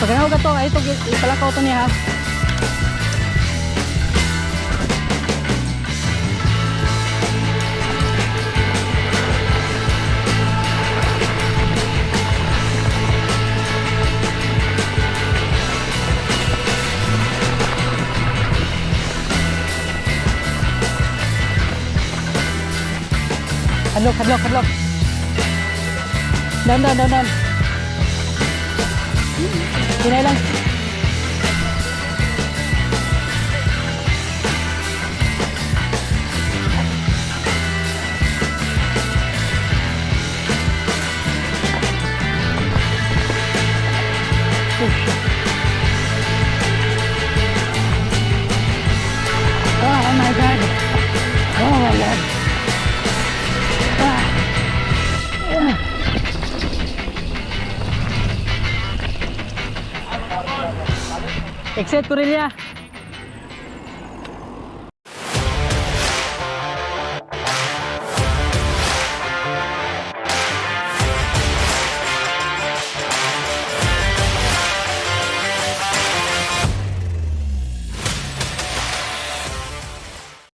Pagkanaw ka to, ay ito, ipalakaw to niya ha. Hadlok, hadlok, hadlok. Down, down, down, down. Hinay lang. Oh, shit. Oh my God. Oh my God. Ah. Ah. Exit, Corilla.